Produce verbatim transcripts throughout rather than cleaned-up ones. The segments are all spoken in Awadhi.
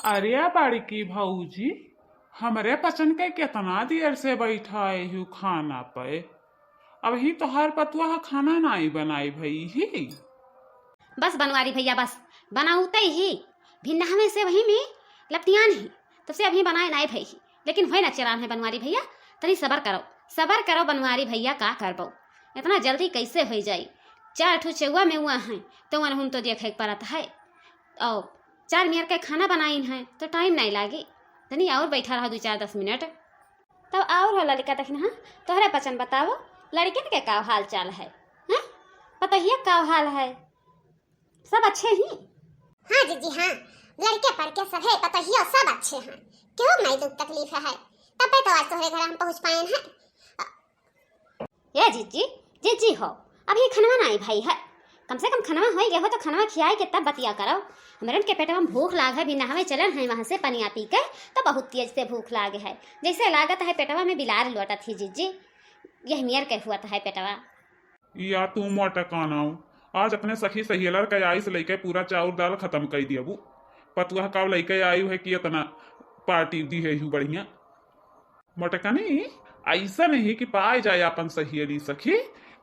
अरे बड़की भौजी, हमरे पचन के केतना देर से बैठाए हू खाना पे, अबही तोहार पतुआ खाना नाई बनाई भई ही। बस बनवारी भैया, बस बनाउते ही भिन्नहवे से वही में लपटियान ही, तब से अबही बनाए नाई भई ही, लेकिन होए ना चलान है बनवारी भैया, तनी सबर करो, सबर करो बनवारी भैया, का करबो, इतना जल्दी कैसे होई जाई? चार ठो चौवा में हुआ है, तो वनहुन तो देखे के परत है। और चार मेर के खाना बनाइन है, तो टाइम नहीं लागे। तनी और बैठा रहो दो चार दस मिनट। तब और हो ललिका, देखना, हाँ, तोहरे पचन बताओ, लड़किन के का हाल चाल है, हैं? पतोहिया का हाल है? सब अच्छे ही? हाँ जीजी, हाँ, लड़के पड़के सब है, पतोहिया सब अच्छे हैं, केहू के नहीं दुख तकलीफ है, तबे तो आज तोहरे घर हम पहुँच पाएन हैं। ए जीजी, जीजी हो, अभी खनवा नाई भई है, कम से कम खनवा होई गए हो तो खनवा खियाई के तब बतिया करो। हमरन के पेटवा में भूख लाग है, भिन्नहवे चलन है वहाँ से पनिया पी के, तो बहुत तेज से भूख लाग है, जैसे लागत है पेटवा में बिलार लोटत ही जीजी, यह मेर के हुआ है पेटवा। या तू मोटकानाऊ, आज अपने सखी सहेलर के आइस लइके पूरा चाउर दाल खतम कई दियबू। पतुआ का लइके आयु है कि इतना पार्टी दी है यू बढ़िया। मोटकनी, ऐसा नहीं कि पाए जाए अपन सहेली सखी,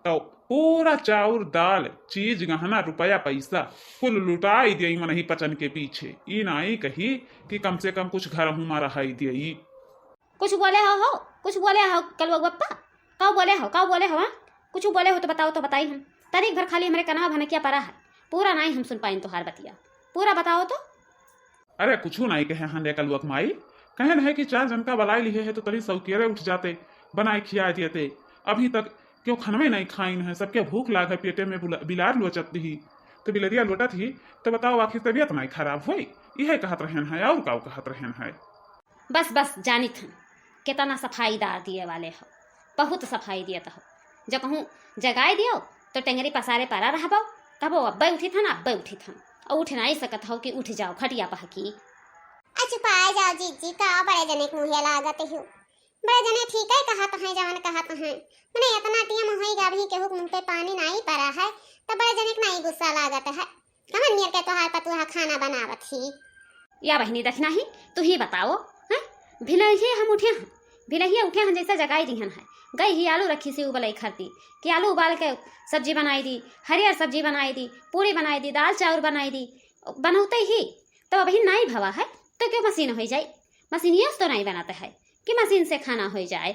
तो पूरा चाउर दाल, चीज गहना, रुपया पैसा कुल लुटाई दियई मनही पचन के पीछे। ई नाई कही कि कम से कम कुछ घर हुमा रहाई दियई। कुछ बोले हो, हो? कुछ बोले हो कलुआ बप्पा? काऊ बोले हो, काऊ बोले हो, हाँ? कुछ बोले हो तो बताओ, तो बताई हम। तारीख भर खाली हमरे कनवा भनकिया परा है, पूरा नाई हम सुन पाइन तोहार बतिया, पूरा बताओ तो। अरे कुछ नाई कहे हन रे कलुआ के माई, कहन है कि चार जन का बलाई लिहे है तो तनी सौकेरे उठ जाते, बनाए खिया दियते। अभी तक क्यों खनवे नाई खाइन है, सबके भूख लाग है, पेटे में बुला-, बिलार लोचत ही, तो बिलरिया लोटत ही, तो बताओ आखिर तबियत नाई खराब होई? इहे कहत रहन है, और काऊ कहत रहन है? बस, बस, जानित हन, केतना सफाईदार दिए वाले हो, बहुत सफाई दियत हो। जब कहूँ जगाई दियो, तो टेंगरी पसारे परा रहबो, तबो अब्बे उठित हन, अब्बे उठित हन। और उठ नाई सकत हो कि उठ जाओ, खटिया पहकी। आ, चुपाए जाओ जीजी, का बड़े जने के मुँहे लागत हो। बड़े जने ठीक है कहत हैं, जवन कहत हैं। मने इतना टीम होई गा, अभी केहू के मुँह पे पानी नाई परा है, तब बड़े जने के नाई गुस्सा लागत है। कवन मेर के तोहार पतुआ खाना बनावत ही? या बहिनी, देखना ही, तू ही बताओ, हैं? भिलहिए हम उठे हैं, भिलहिए उठे हैं, जैसे जगाई दिहन है। गई ही आलू रखी सी उबलई खरती, कि आलू उबाल के सब्जी बनाई दी, हरियर सब्जी बनाई दी, पूरी बनाई दी, दाल चाउर बनाई दी, बनौते ही, तो अबही नाई भवा है, तो क्यों मशीन होई जाई? मशीनिया से तो नाई बनाते है कि मशीन से खाना होई जाए।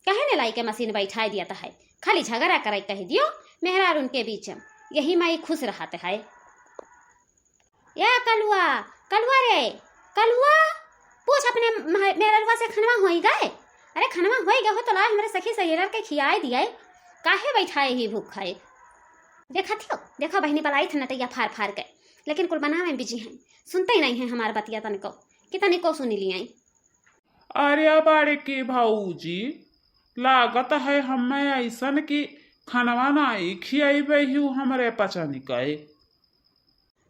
कहे ने लाई के मशीन बैठाए दियत है, खाली झगड़ा करे कह दियो मेहरार उनके बीच में, यही माई खुश रहत है। या कलुआ, कलुआ रे, कलुआ, पूछ अपने मह-, मेहररुआ से खनवा होई गए? अरे खनवा होई गए हो तो ला हमरे सखी सहेलर के खियाए दिए, काहे बैठाए ही भूख है? देखत हो, देखो बहिनी बलाई थे नटैया फार फार के, लेकिन कुल बनावे में बिजी हैं, सुनते ही नहीं है हमार बतिया तनिको, कि तनिको सुनी लियाई। अरे बड़की भौजी, लागत है हमें ऐसन कि खनवा नाई खियाइबे हू हमरे पचन के।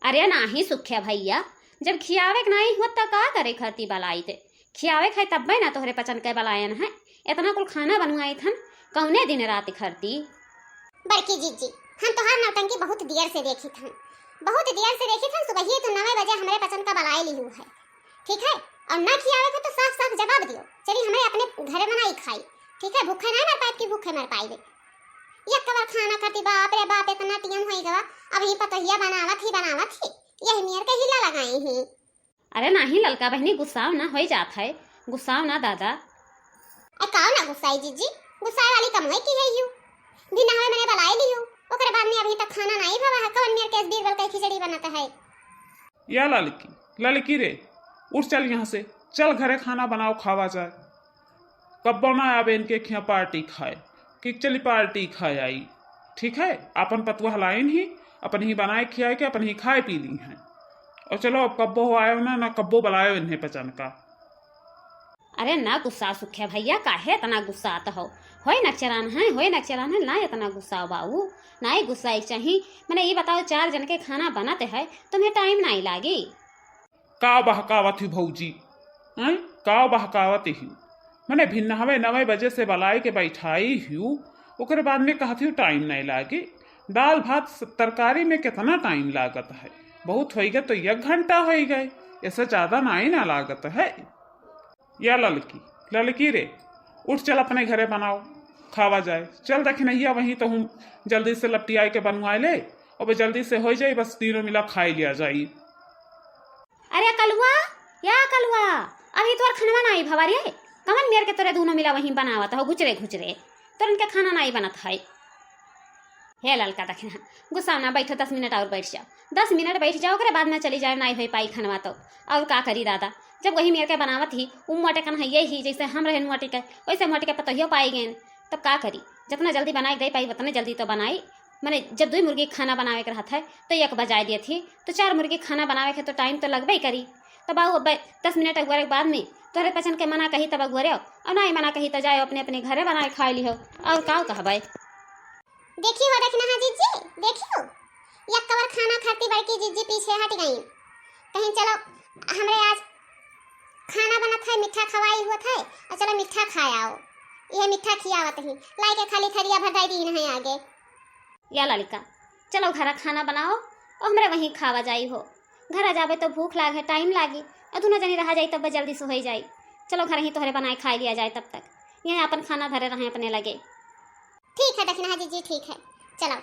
अरे नाही सुख्या भैया, जब खियावे के नाई हुआ त का करे खरती बलाई ते? खियावे खाए तब्बे ना तोहरे पचन के बलायन है। इतना कुल खाना बनवाई थन कौने दिन रात खरती? बड़की जीजी, हम तोहार नौटंकी बहुत देर से देखी थन, बहुत देर से देखी थन। सुबहिए तू नवे बजे हमरे पचन का बलाए लिहू है, ठीक है? और ना खियावे को तो साफ साफ जवाब दियो, चली हमरे अपने घरे बनाई खाई, ठीक है? भूखे ना मर पाए कि भूखे मर पाइबे। एक बार खाना खाती, बाप रे बाप, इतना टीम होई गवा, अब ही पतोहिया बनावत ही, बनावत ही, यही मेर के हिला लगाई ही। अरे नाही ललका बहिनी, गुस्साओ ना, होई जात है, गुस्साओ ना दादा। ए, काओ ना गुस्साई जीजी, गुस्साए वाली कम है की है यू? बिना हवे मने बलाई लिहू, ओकरे बाद में अभी तक खाना नाई भवा है, कवन मेर के बीरबल के खिचड़ी बनत है? या ललकी, ललकी रे, उठ चल यहाँ से, चल घरे खाना बनाओ, खावा जाए। कब्बो ना आवे इनके खिया पार्टी खाए, कि चली पार्टी खाए आई, ठीक है? अपन पतुआ लाइन ही, अपन ही बनाए खियाए के, अपन ही खाए पी ली हैं। और चलो अब कब्बो हो आयो ना, ना कब्बो बलायो इन्हें पचन का। अरे ना गुस्सा सुख्या भैया, काहे इतना गुस्सात हो? होए ना चलान है, होए ना चलान है, ना इतना गुस्सा बाऊ, ना ही गुस्सा एक चाही। मने ये बताओ, चार जन के खाना बनत है, तुम्हें टाइम नाई लागी? का बहकावत ही भौजी? हैं? का बहकावत ही? मने भिन्नहवे नवे बजे से बलाए के बैठाई हूँ, ओकरे बाद में कहत हूँ टाइम नहीं लागे। दाल भात स-, तरकारी में कितना टाइम लागत है? बहुत होई गए तो एक घंटा होई गए। ऐसे ज्यादा नाई ना लागत है। या ललकी, ललकी रे, उठ चल अपने घरे बनाओ, खावा जाए। चल दखिनहिया, वहीं तो हम जल्दी से लपटियाई के बनवाए ले, अब जल्दी से हो जाई, बस तीनों मिला खाई लिया जाई। अरे कलुआ, या कलुआ, अभी तोर खनवा नाई भवा रे, कमन मेर के तोरे दूनो मिला वहीं बनावत हो घुचरे घुचरे, तोरन के खाना नाई बनत है। हे ललका दखिनहा, गुस्सा ना बैठो, दस मिनट और बैठ जाओ, दस मिनट बैठ जाओ, ओकरे बाद में चली जाए, नाई होई पाई खनवा तो। और का करी दादा, जब वही मेर के बनावत ही, उ मोटे कन है यही, जैसे हम रहे मोटी के, वैसे मोटी के पतोहियो पाई गए, तब का करी, जितना जल्दी बनाई दे पाई उतने जल्दी तो बनाई। मने जब दुई मुर्गी खाना बनावे के रहत है तो एक बजाए दियत ही, तो चार मुर्गी खाना बनावे के तो टाइम तो लगबे ही करी। तब आओ अब दस मिनट अगुआरे के बाद में तोहरे पचन के मना कही तब अगुआरे, और ना ही मना कही तो जाए अपने अपने घरे बनाए खाए लिहो, और का कहबे। देखी हो दखिनहा जिज्जी, देखी हो, एक कवर खाना खाती बड़की जिज्जी पीछे हट गई। कहीं चलो हमरे आज खाना बनत है, मीठा खवाई होत है, और चलो मीठा खाए आओ। यह मीठा खियावत ही, लाई के खाली थरिया भर दाई दी नहीं आगे। या ललिका, चलो घरा खाना बनाओ और हमरे वहीं खावा जाई हो। घरा जाबे तो भूख लागे, टाइम लागी, और दोनों जनी रहा जाई तब जल्दी से हो जाई। चलो घर ही तोहरे बनाए खाए लिया जाए, तब तक यहीं अपन खाना धरे रहें अपने लगे। ठीक है दखिनहा जिज्जी, ठीक है, चलो।